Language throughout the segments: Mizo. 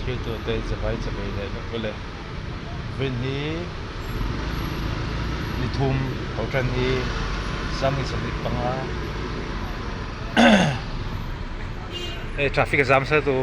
Thiltute zavai chavei leh vek vele. Vin hi ni thum tho tan hi sang ni 25 hei traffic a zam sa tu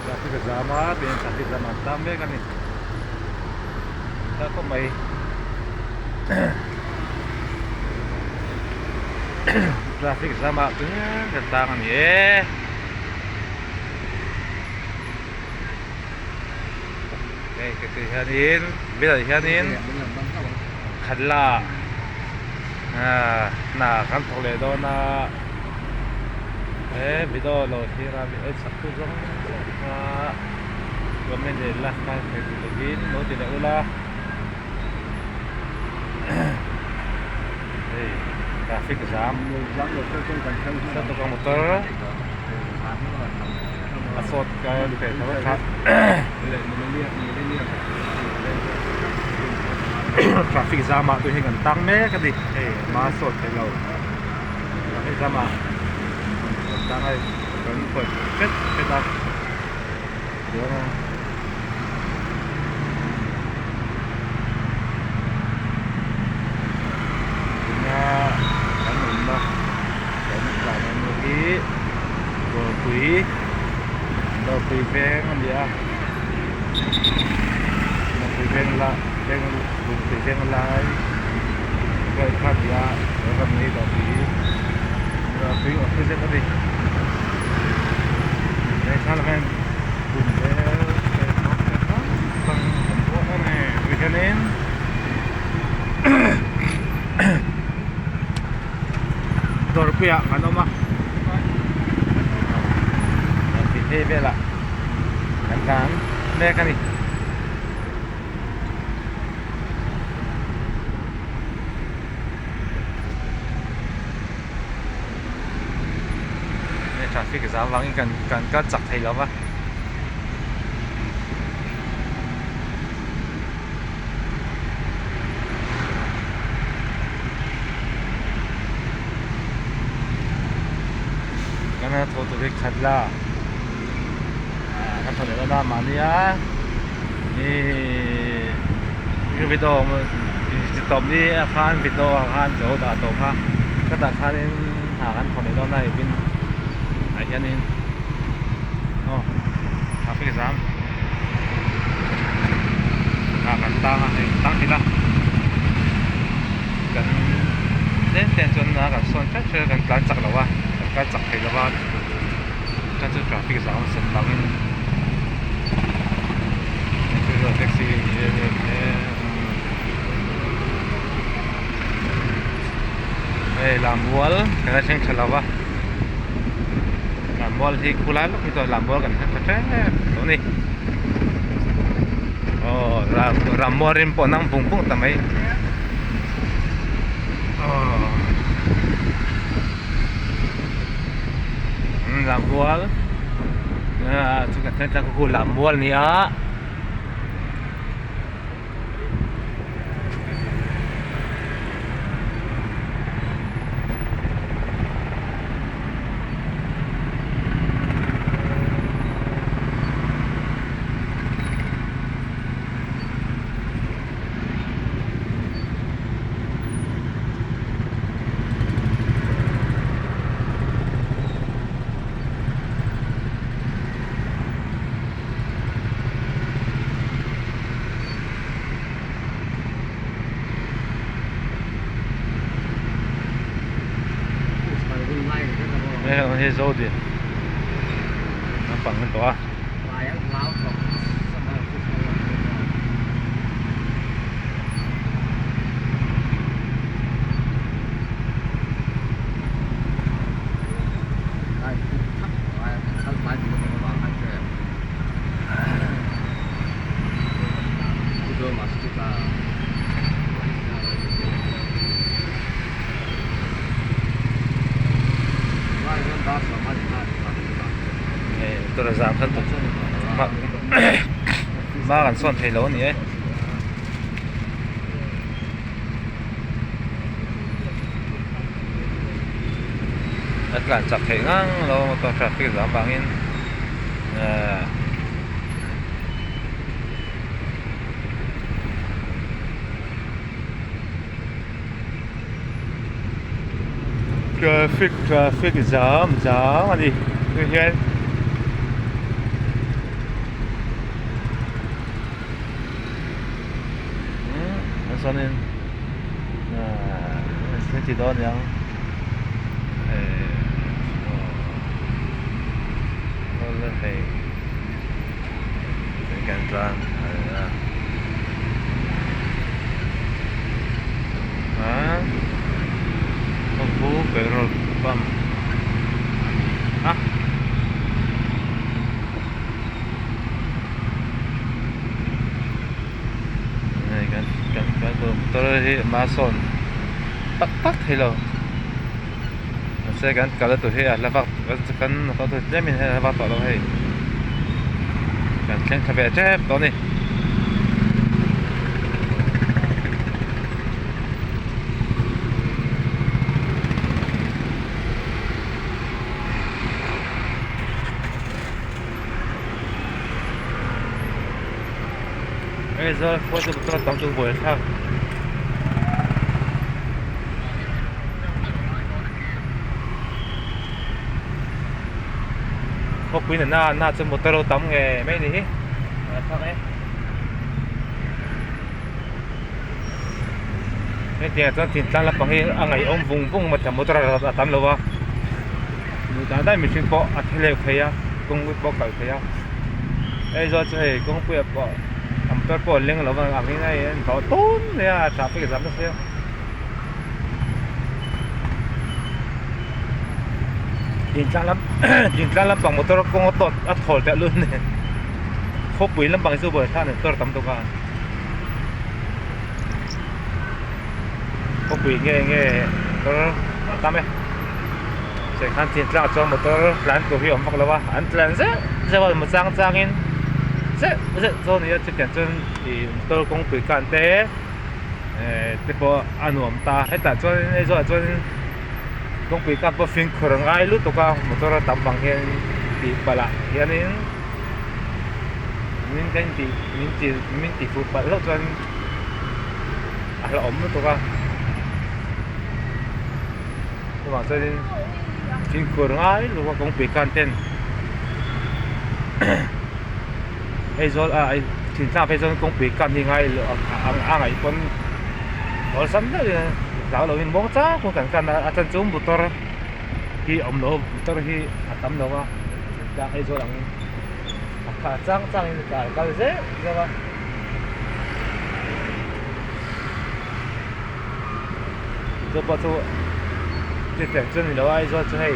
Traffic a zam a tin traffic jam an tang mek a ni ta khawp mai traffic jam ah chuan kan tang a ni e. Hei ka tih hianin bilah hianin khatla hna kan thawk leh dawn a he video lo thlir a mi en chak tu zawng zawng kha comment leh like kha thei duh lovin lo ti leh ula hei traffic jam satuk a motor a sawt kai thei tho a traffic jam ah te hian kan tang mek a ni hei hma sawt thei lo traffic jam ah kan tang a kan khawih hret hret a chuan a tuna kan awmna kan tlan awmna hi dawrpui dawrpui veng a ni a dawrpui veng la veng dawrpui veng lai vel kha a ni a ram hi dawrpui dawrpui opposite a ni he thlalak hian kum vel hianin dawrpuiah kan awm a tih phei velah kan tlan mek a ni. Traffic zam vangin kan kan kal chak thei lo va. Kan a thaw tur hi khat la kan thaw leh dawn a mahnia ih video tawp ni a khan video ah khan ka lo dah tawh kha ka dah khanin hna kan thaw leh dawn a evin ah hianin aw traffic jam ah kan tang a hei tang ila kan tlem tlem chuan a kan sawn hret hret a kan tlan chak lo a kan kal chak thei lo a chuan chu traffic jam a sen vangin taxi hei lammual kan la thleng tha lo va. Lammual hi khulai lawk hi chuan lammual kan hre tha tep tawh a ni aw ram rammual rim pawh a nang vung vung ta mai aw lammual chu kan thleng tlang khu lammual a ni a. Hei zo din naupang an tawh a. tur a zam khan hma kan sawn thei lo a ni e. A tlan chak theih ngang lo motor traffic zam vangin ahh traffic traffic zam zam a ni tah hian umm chuanin ahh thil ti dawn aniang ehh aw hei kan tlan a a khawpu petrol pump a ni a. Hei kan kan kan motor hi hma sawn tak tak thei lo mahse kan kal na tur hi a hla vak kan motor chu tlem in a hla vak tawh lo hei kan thleng thla ve tep tawh a ni. Aizawl khua chu motor tam chu buai thlak. Khawpui na na chu motor lo tam nge mai ni hi buai thlak e. Hetiang chuan thingtlang lampang hi a ngaihawm vung vung maw motor a tam lo a. Dai dai mihring pawh a theleu thei a kawng pawh a kal thei a Aizawl chu hei kawngpuiah pawh a motor pawh a leng lo vang ang in a in tawh tun mai a traffic a zam nasa a thingtlang lam thingtlang lampang motor kawng a tawt a thawl teh lun nen khawpui lampang hi chu buaithlak a ni motor tam tawk a khawpui nge nge motor a tam e. Cheng khan chin tlangah chuan motor tlan tur hi a awm vak lo a an tlan zeuh zeuh a maw chang changin zeuh zeuh chu a ni a chutiang chuan ih motor kawngpui khan te eh te pawh a nuam ta hetah chuan Aizawl ah chuan kawngpui khan pawh fimkhur a ngai lutuk a motor a tam vang hian tih palh ah hianin min kan tih min ti min ti fuh palh hlauh chuan a hlauhawm lutuk a. Chuvang chuanin fimkhur ngai luka kawngpui khan ten Aizawl ah thingtlang phei chuan kawngpui khan hi ngai loh a ngaih pawn awlsam deuhin hlau lovin muang chang pawn kan kan a a chan chu motor hi a awm lo motor hi a tam lo a thingtlang Aizawl angin a kha chang changin a kal zeuh zeuh a. Chu pawh chu chutiang chu a ni lo a Aizawl chu hei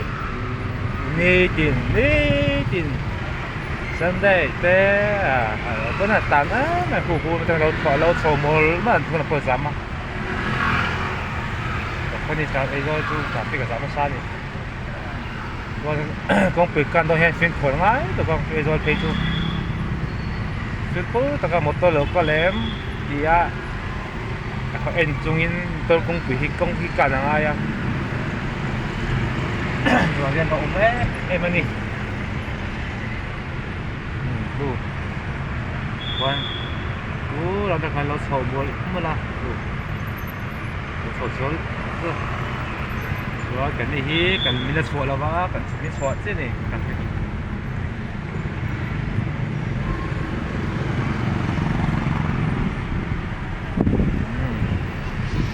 nitin nitin Sunday te ah pawn a tan em em hu hu atang lo chhuah lo chho mawl mawl an thun a pawh zam a khawni Aizawl chu traffic a zam nasa a ni chuan kawngpui kan dawn hian fimkhur ngai tak a Aizawl phei chu fimkhur taka motor lo kal em tih a. A en chungin motor kawngpui hi kawng hi kan a ngai a chuan hian a awm em em a ni chu chuan chu lam te khan lo chho mual mual a chu lo chho zual chu chuan kan ni hi kan min la chhuah lova kan min chhuah chiah a ni kan ni.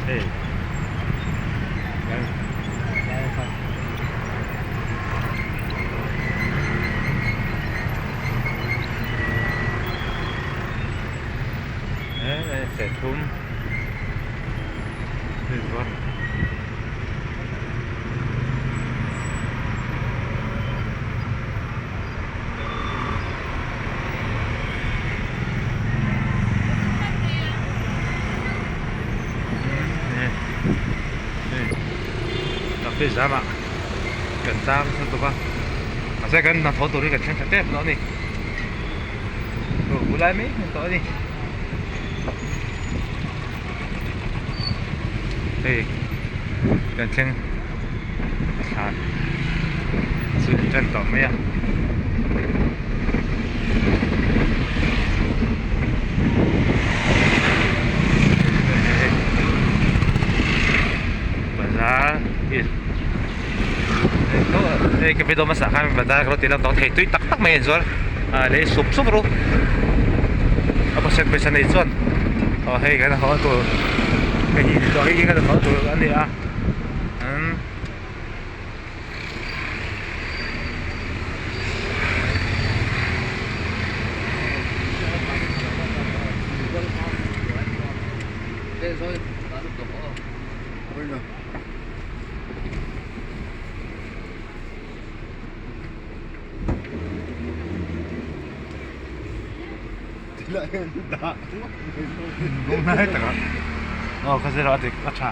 Hei serthlum hei chuan. Hei zam ah kan tang nasa tawp a. Mahse kan hnathawh tur hi kan thleng tha tep tawh a ni. Aw bulai mai hmun tawh a ni. Hei kan thleng thla chu tan tawh mai a. Bazar Hei ka video hmasa khan bazar ka lo ti lang tawh thei tui tak tak mai a inzuar ah lei sup sup ru a pawisa pawisa nei chuan aw hei kan haw tur hei hi hei hi kan haw tur a ni a umm. Aw ka zir a dik a tha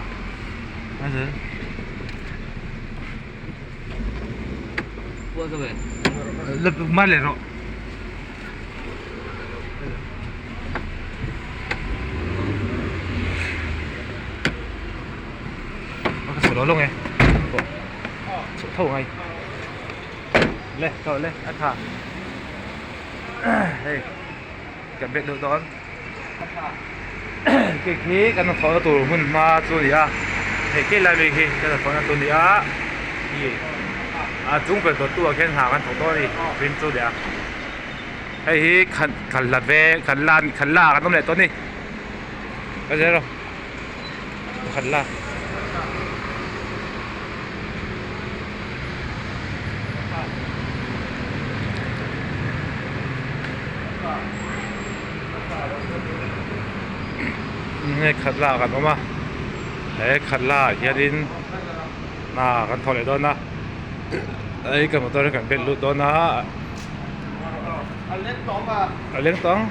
a zir ma leh rawh. Ka sawi lo lo nge chhuk tho ngai le tho le a tha hei kan bet deuh dawn khi khi kan hnathawh na tur hmun hma chu a ni a hei khi lai mai khi kan hnathawh na tur a ni a khi a chung ber dawt tu ah khian hna kan thawk dawn a ni rin chu a ni a hei hi khan khan la ve khan la khan la ah kan awm leh tawh a ni ka zir rawh. Pakhat la. Hei khat la kan awm a he khat la ah hianin hna kan thawh leh dawn a hei ka motor hi kan bet lut dawn a a leng tawng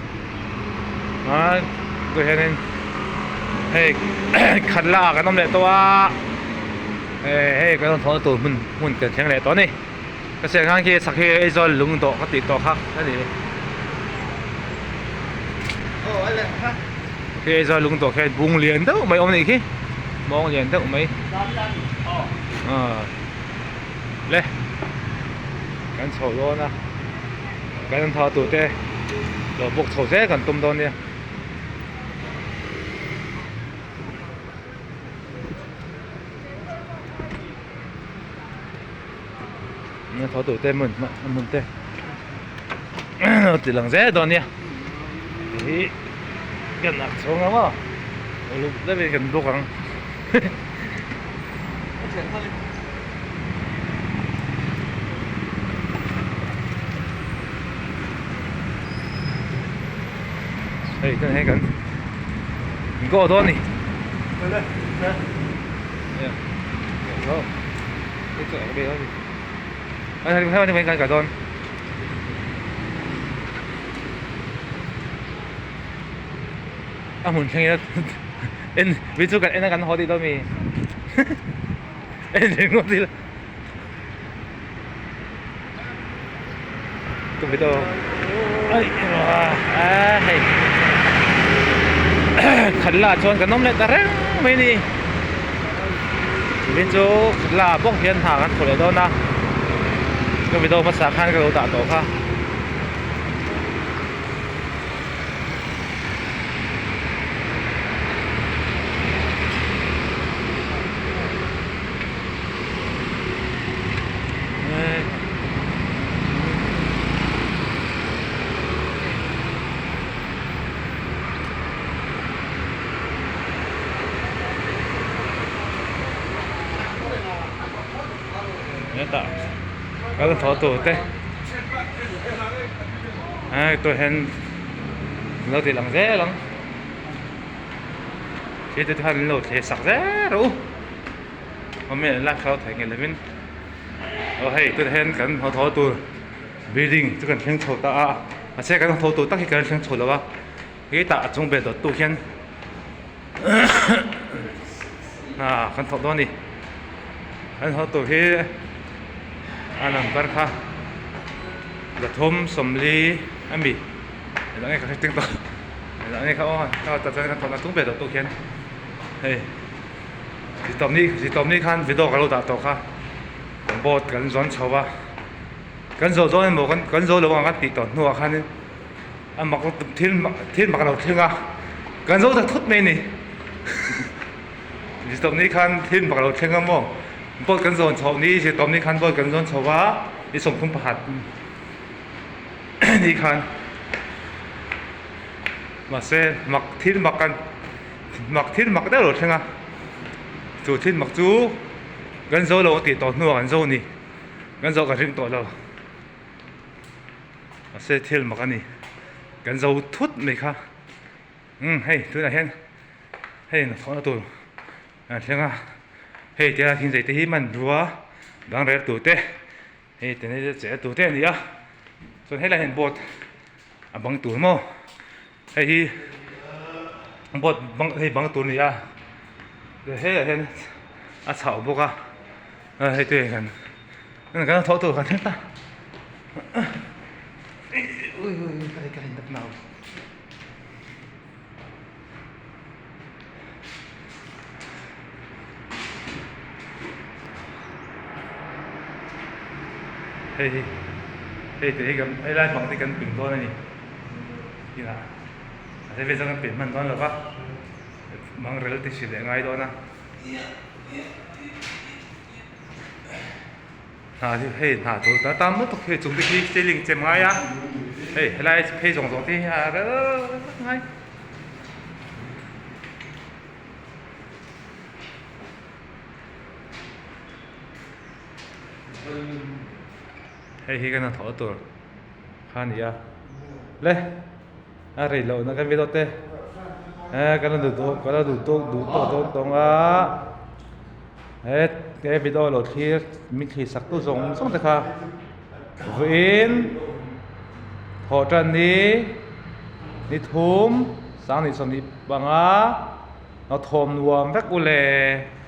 a tah hianin hei khat la ah kan awm leh tawh a hei kan rawn thawhna tur hmun hmun kan thleng leh tawh a ni ka siam khan khi sak hi Aizawl lung dawh ka tih tawh kha a ni khi Aizawl lung dawh khian bung lian deuh mai a awm a nih khi mawng lian deuh mai le kan chho dawn a kan thah tur te lo bawk chho zel kan tum dawn nia. Na tho tur te hmun hmun te lo ti lang zel dawn nia hei hi kan ak chhung ang aw uluk deuhin kan bawk ang. Hei tah hian kan go dawn a ni. A hmun thleng ila en mi chu kan en a kan haw tih dawn mi en ringawt ila ka video ai a hei khat lah chuan kan awm leh ta reng mai ni tin chu khat lah bawk hian hna kan thawh leh dawn a ka video hmasa khan ka lo dah tawh kha. Hetah kal thaw tur te hei tah hian lo ti lang zel ang thil te khan an lo thleh sak zel rawh u awm e lak thla thei ngei lovin aw hei tunah hian kan haw thaw tur building chu kan thleng chho ta a mahse kan haw thaw tur tak hi kan thleng chho lo a hetah a chung vel dawt tu hian hna kan thawk dawn a ni kan haw tur hi a number kha. Zathum sawmli a mi engah nge ka hre teng tawh engah nge kha aw kha tah chuan kan thawhna tung ve tawh tawh khian hei zitawm ni zitawm ni khan video ka lo dah tawh kha boat kan zawn chho va kan zawh dawn emaw kan kan zo lo ang a tih tawh hnuah khanin a mak thil thil mak a lo thleng a kan zo ta thut mai a ni. Zitawp ni khan thil mak lo thleng a maw? Boat kan zawn chhoh ni, zitawp ni khan boat kan zawn chho a, ni 31 ni khan mahse mak thil mak kan mak thil mak deuh lo thleng a, chu thil mak chu kan zo lo tih tawh hnuah kan zo ni, kan zo ka ring tawh lo mahse thil mak a ni, kan zo thut mai kha. Umm hei tunah hian hei hnathawhna tur an thleng a hei tia thingzei te hi hmanrua dang rel tur te hei te nei che tur te a ni a chuan helaiah hian boat a bang tur maw hei hi boat bang hei bang tur a ni a helaiah hian a chauh bawk a hei te hian kan hnathawh tur kan thleng ta ui ui ka rin. Hei hi hei te hi kan helai bang te kan pin dawn a ni inah a then vel chuan kan pin hman dawn lo va bang rel te hrilh leh ngai dawn a. Hna hi hei hna tur ta tam lutuk hei chung te khi ceiling chem ngai a hei helai phei zawng zawng te hi a rel vek ngai hei hi ka hnathawh tur kha a ni a le a rei loh na kan video te kan la duh tawk kan la duh tawk duh tawk dawn tawng a he he video lo thlir min thlir sak tu zawng zawng te kha vawiin thawh tan ni ni thum 2025 thawm nuam vek u le.